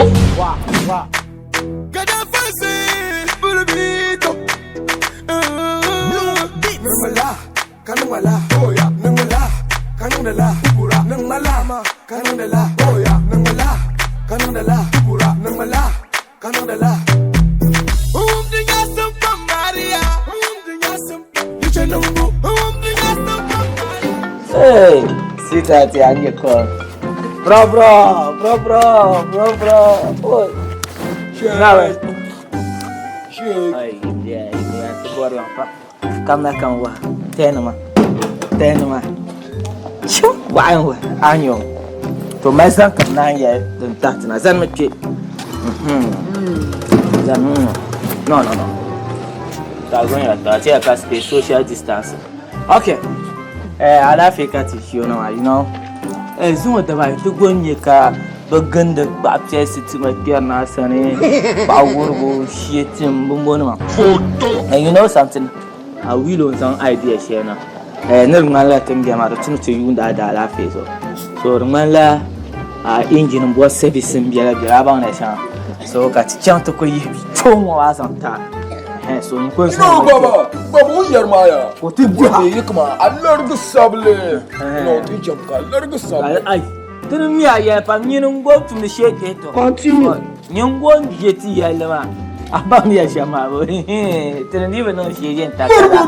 Hey, sweetheart, ya nye call. Bro, bro, bro, bro, bro, bro. Oh. Nawe. Ay, yeah, yeah, ti bɔri pa. Kamna kan wa. Tɛnima. Tɛnima. Chim waɣa n wa anyo. To mali zaŋ kam naan yɛ din tahi ti na zanimi kpe. Zanimi ŋɔ. No, no, no. Ta ce ka stay social distancing. Okay. Eh, alaafee ka ti ʒiyo na maa, you know. Eh, zuŋɔ daba ti go n-nyɛ ka bɛ gindi kpaɣu piɛlisi tima kpɛri na sani, kpaɣu wurigu, shee tim, bimbɔnima. And you know something? A wilo n-zaŋ idea shɛli na. Eh, ni di ŋmanila ti ni bɛ maa, di tu ni ti yuundi a daalaafee zuɣu. So di ŋmanila a engine m-bɔri service m-bela bela, a baŋ na shɛŋa. So ka ti chaŋ ti kuli yihi kpɛŋ ŋɔ maa zaŋ ti a. Eh, so n kuli No, baba, baba, o yɛri maa ya. Ko ti biha. Yi kama, a larigi sabili. No, ti jam ka larigi sabili. Ai, ti ni mi a yɛli pam, nyini n-go tumdi shee kpɛhi to. Continue. Nyini n-go n-je ti yɛlli maa. A baŋ ya shɛm maa bo. Ti ni bi niŋ shee je n-ta kala.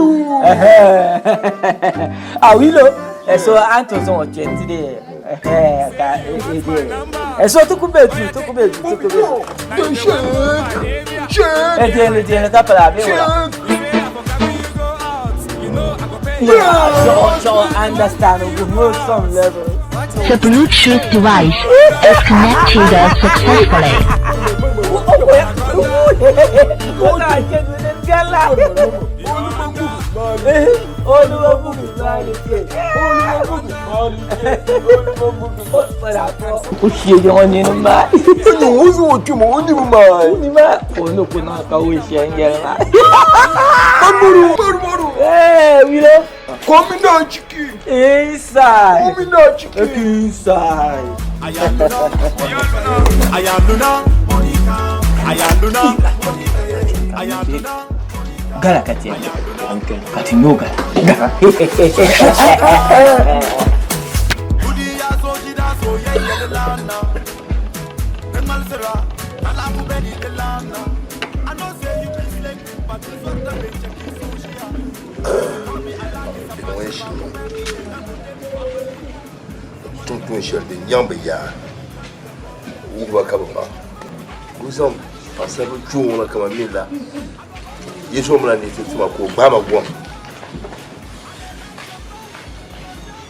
A wilo, so a ni tooi zaŋ o kpɛ nti di. Ka e so ti ku be duu ti ku be duu ti ku be e deeli deeli ka pala bee wala. Yeah, so understand we some level. The Bluetooth device is connected successfully. Inside. Inside. Gala ka ti ka ti no gala. Gala. Tum tuun shɛli din nyaŋ bi yaa wuhiba ka bi baŋ ka o zaŋ paɣasaribili kpee ŋɔ na kamani mi la yi zo mi la ni ti tima ka o gbaai ma gom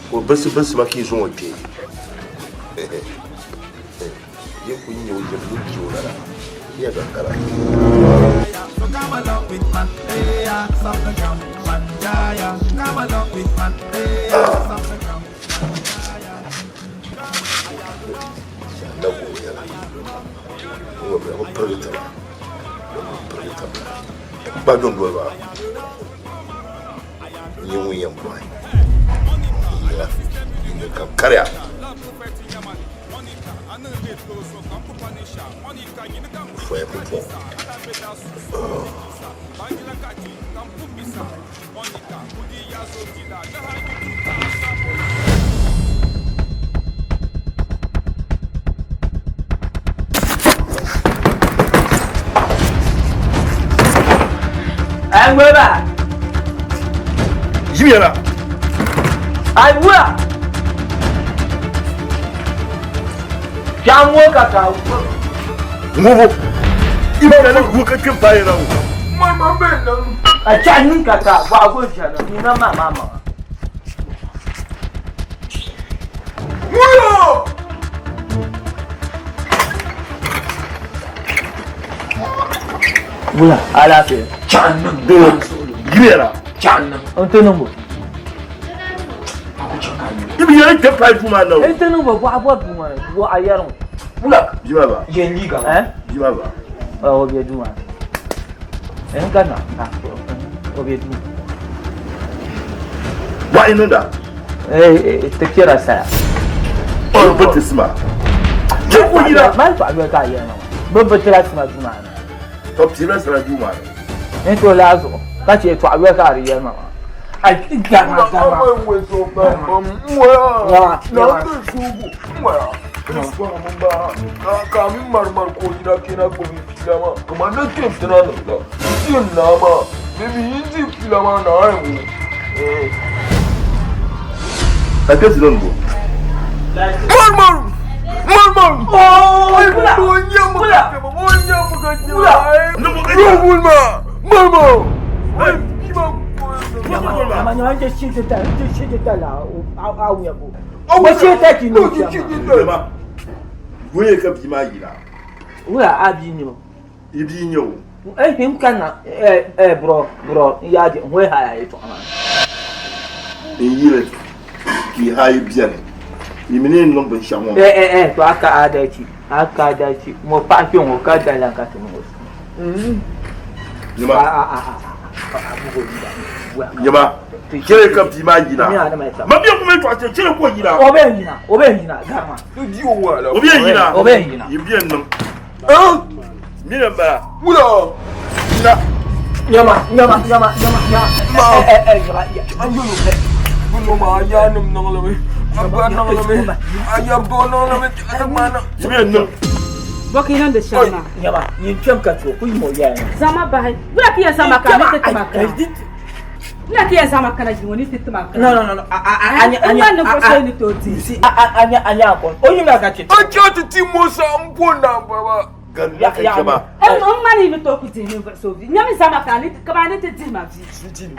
ka o bilisi bilisi ma ka yi zaŋ o kpee yin ku nyɛ o jɛm ni ji o lala ya ka kara. Ba dundoli maa n-nyɛ ŋun yɛn bɔhi yila ka kariya. Foya pumpɔŋɔ. Angweba. Yimiyana. Aiwa. Jango ka ka. Ngubu. Ibana ne guka kin fayi na. Mama bena. A chanin ka ka ba go jana ni na mama mama. Muyo. Wula alafe. Chanin. Yimiyana. Chanin. Antonombo. Ibi yɛrɛ tɛ pa juma na o. E tɛ ne bɔ bɔ a bɔ duguma dɛ bɔ a yɛrɛ wula. Juma ba. Yen liiga ma. Juma ba. Ɔ o bɛ duguma. N ka na o bɛ duguma. Wa i niŋda. Ee tɛ kɛra saya. Ɔ bɛ ti sima. Cɛ ko yira. Maa fa bɛ k'a yɛrɛ ma. Bɛ bɛ tira sima duguma. Tɔ tira sira duguma. N t'o la zuɣu ka chɛ tɔɣa bɛ k'a di yɛrɛ ma. Ai gama gama. Kamin marmar ko gida ke na gobe fila ma kamar na ke tana na da yin na ma maybe yin ji fila ma na haihu. Ka ke zilon bo. Marmar marmar. Oh, kula kula kula. Kula marmar. Nyama nyama nje shite ta nje shite ta la a wuya bo. O shite ki no Jama. Goye ka bi ma yira. Wula a bi ni o. I bi nye o. Eh him kana eh eh bro bro ya di hwe ha ya to ma. N yiri ki hayi biɛni. Yi mi ni niŋ binshɛɣu ŋɔ. Eh eh eh to aka adalci aka adalci mo pa fi mo ka dalan ka to mo. Nyama. A a a. Nyama. Chere ka bi ma yina. Ma bi kuma to a chere ko yina. O be yina o be yina gama. O be yina. O be yina. Yi bi niŋ. Ah! Mi na ba. Wula. Na. Nyama nyama nyama nyama nyama. Eh eh eh nyama. Ayolo. Bulo ma ya nim niŋ li mi. Abba niŋ li mi. Ayab do niŋ li mi. Adamana. Yi bi niŋ. Bɔki nan da shama. Nyama yin kpɛm ka to ku yi mo ya. Zama bahi. Wula ki ya zama ka ne te tuma ka. N na ti yɛn zaŋ ma kana ʒili ŋɔ ni ti ti ma kana. No, no, no, no. Anya, anya. N ma ninvuɣ shɛli ni tooi di. Si, anya, anya ko. O yimla ka chɛ. A chɛ ti ti Musa m bo namba maa. Galila ka chɛ ba. N ma ni ni tooi ku dihi ninvuɣ so vi. Nyami zaŋ ma kana ni kamani ni ti dihi ma vi. E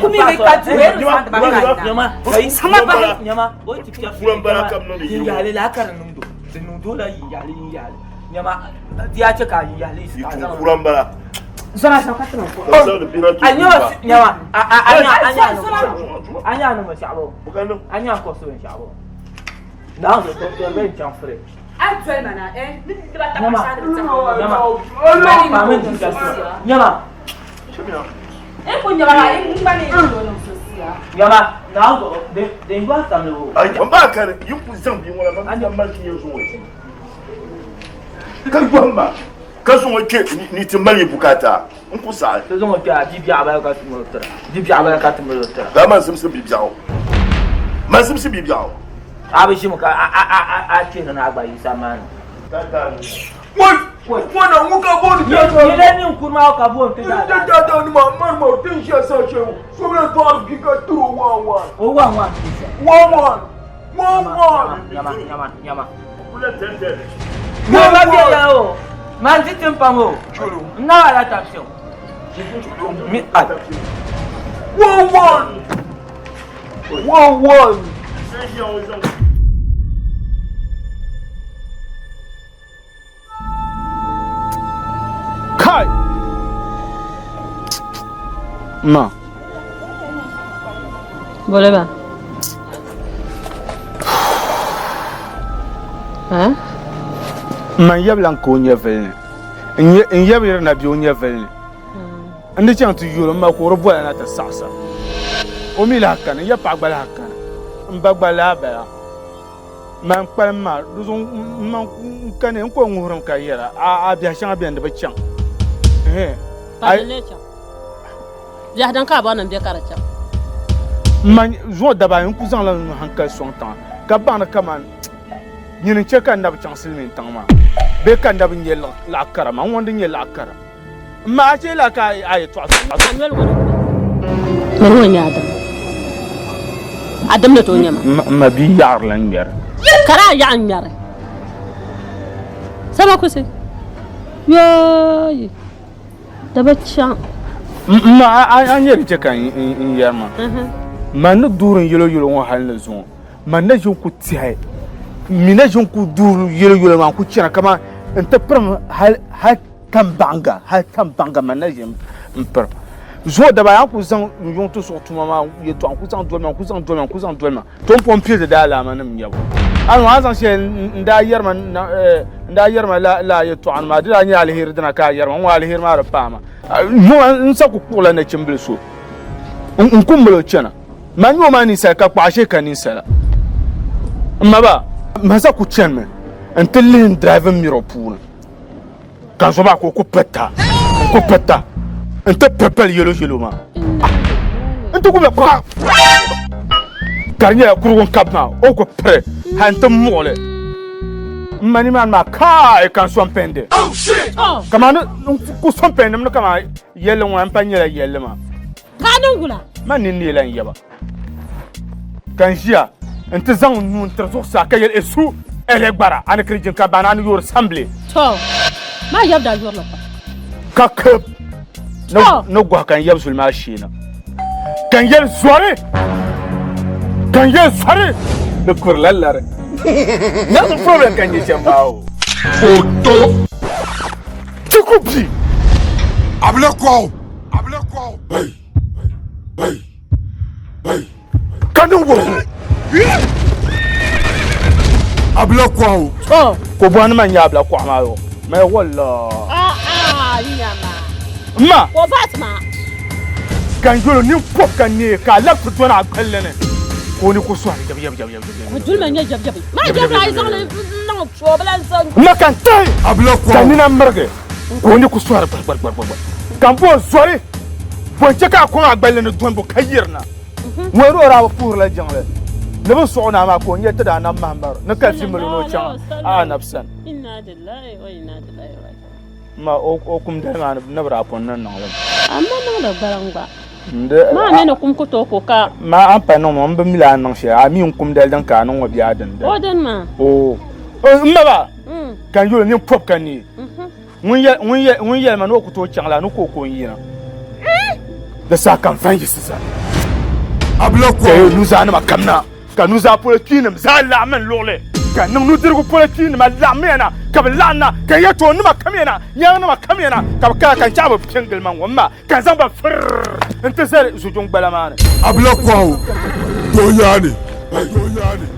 ku mi mi ka du e ni zaŋdi ma kana. Sama bahi. Nyama, o ti kpɛ. Furan bala kam niŋdi Yin yahali la ka di niŋdo. Di niŋdo la yin yahali yin yahali. Nyama, di yaa chɛ ka yin yahali Yi tum furan bala. Zɔna zɔn ka ti ma ko. Ka zaŋdi bira A tum nyama, ba. nyama, a a anya anya anya ni mo shɛɣu. Anya ko so shɛɣu. Naa zo to to bɛ chaŋ firi. A doli ma na eh ni di ba ta Nyama, ka shɛli bi nyama, pa min ti ka so. Nyama, E ku nyama ma e ŋma ni tooi niŋ so siya. nyama, naa zo din din gba samli o. Ai, ban ba kare yin ku zaŋ bi ŋɔ la man mali ti yɛn zuŋɔ ka gɔhim ma ka zuŋɔ kpe ni ti mali yi bukata n ku saɣi. Ti zuŋɔ kpe a bi biɛɣu bala ka ti mali tira. Bi biɛɣu bala ka ti mali tira. Daa man simsi bi biɛɣu. Man simsi bi biɛɣu. A bi ʒimi ka a a a a chihiri ni a gba yi samani. Wai, wannan ŋun ka booni Yi le ninkuri maa ka booni ti daa. Ti daa ni maa mari maa tin ʒiya sa shɛli so bɛ dɔɣiri bia ka tiri o one one. O one one ti shɛm. One one. One one. Nyama, nyama, nyama. Nyama bɛ ya o. Man ti tin pam o. N na wala tabisi o. Mi a. One one. One one. Kai! Ma. Bole ba. Ha? Man yɛbila n ka o nyɛvili ni. N yɛbi yiri na bɛ o nyɛvili ni. N di chaŋ ti yuli m ma ka o di bola na ti saɣisa. O mi lahi kani, n yɛ paɣa gba lahi kani. M ba gba lahi bala. Man kpalim maa di zuɣu n man n kani n ko ŋuhirim ka yɛra a biɛhi shɛŋa bɛni di bi chaŋ. Pa din lee chaŋ. Biɛhi din ka a bɔri ni n be ka di chaŋ. Man zuɣu daba ayi n ku zaŋla n hankali sɔŋ tiŋa ka baŋ ni kaman nyini n-chɛ ka n na bi chaŋ silimiin tiŋ maa bee ka n na bi nya laɣ kara maa, n ŋun di nya laɣ kara. M ma a chɛ la ka a yɛtɔɣa A noli ŋɔ ni kuli. Mani ŋɔ n-nyɛ Adam. Adam ni tooi nya ma. M ma bia yaɣirila ŋmɛri. Ka daa yaɣi ŋmɛri. Sama kusi. Yooyi. Di bi chaŋ. M ma a nya di chɛ ka n yɛri ma. Man ni duuri n yɛlo yɛlo ŋɔ hali ni zuŋɔ. Man na ʒin ku tiɛhi m mi na ʒin ku duuri yɛlo yɛlo maa n ku chana kaman n ti pirim hali tambaŋga hali tambaŋga man na ʒi n piri zuɣu daba yaa ku zaŋ n yuŋ ti suɣu tuma maa yɛltɔɣa n ku zaŋ doli ma n ku zaŋ doli ma n ku zaŋ doli ma to n pun pili di daalaama nim nyɛbu a ni zaŋ shɛli n daa yɛrima n daa yɛrima laa yɛltɔɣa ni maa di daa nyɛ aliheri dina ka a yɛrima n ŋɔ aliheri maa di paai ma n sa ku kpuɣila nachimbili so n ku mali o chɛna man nyɛ o maa ninsala ka kpaɣa shee ka ninsala n ma ba man sa ku chɛnimi n ti lihi n driving mirror puuni Ka zo maa ka o ku pirita n ku pirita n ti piri pali yɛlo yɛlo maa n ti gubila kpa ka di nyɛla kurigu n kabi maa o ku piri hali n ti muɣili n ma nimaani maa kaai ka n sɔn pɛndi kamani n ku sɔn pɛndi mi kamani yɛlli ŋɔ n pa nyɛla yɛlli maa Ka a niŋ wula? Man nini neela n yaba ka n ʒiya n ti zaŋ n nuu n tiri zuɣusaa ka yɛli Esu ɛlɛ gbara a ni kiri jin ka baani a ni yoori sambili. To, maa yab daa yorila pam. Ka kab ni gɔhi ka n yab zuli maa sheena ka n yɛli zɔri ka n yɛli zɔri di kurila lari. That's the problem ka n nyɛ shɛm maa o. Oto. Ti ku bi. Abila kɔɣu. Ka niŋ wuhibu. Abila kɔɣu. Ko bɔhi ni man nyɛ abila kɔɣu maa yɔ. Maya walla. Ma. Ka n yɛl o nini pɔbi ka neei ka a labi ti dɔni a gballi ni ka o ni ku sɔhiri jabi jabi jabi jabi. Ma ka n tahi ka nina mirigi. Ka o ni ku sɔhiri gbarigbarigbarigbar, ka m bo zɔri bo n-chɛ ka a kɔŋ a gballi ni dɔnibu ka yirina. Ŋun ni o daa bi puhirila jiŋli ni bɛ sɔɣ o naa maa ka o nya ti daa nam Mahamadu ni ka vi mali o ni o chaŋ a anabi sani. Ma o kum dali maa ni bɛ daa pun niŋ niŋ li mi. A ma niŋdi gbaliŋ gba. Maa mi ni kum ku tooi ku ka. Ma a ni pa niŋ ma, m bi mi la a ni niŋ shɛli. A mi n kum dali din ka a niŋ ŋɔ bee a dini dali. O dini maa. Oo. M ma ba, ka n yuli nini pɔbi ka neei. Ŋun yɛli ma ni o ku tooi chaŋ la, ni ka o ko n-yina. Di saha ka n va n-yiɣisi zani. Ka yi nuzaanima kamina, ka nuzaa polo kpiinim zaa laɣim n luɣili, ka n niŋ nudirigu polo kpiinima laɣimmiya na, ka bɛ laɣim na, ka n yɛtɔɣanima kamiya na, nyaŋnima kamiya na, ka bɛ kana ka n chaɣ bɛ pe n-gili ma ŋɔ m ma, ka n zaŋ ba firr nti zali zujuŋgbala maa ni. Abila kɔhu, doo yaani, doo yaani.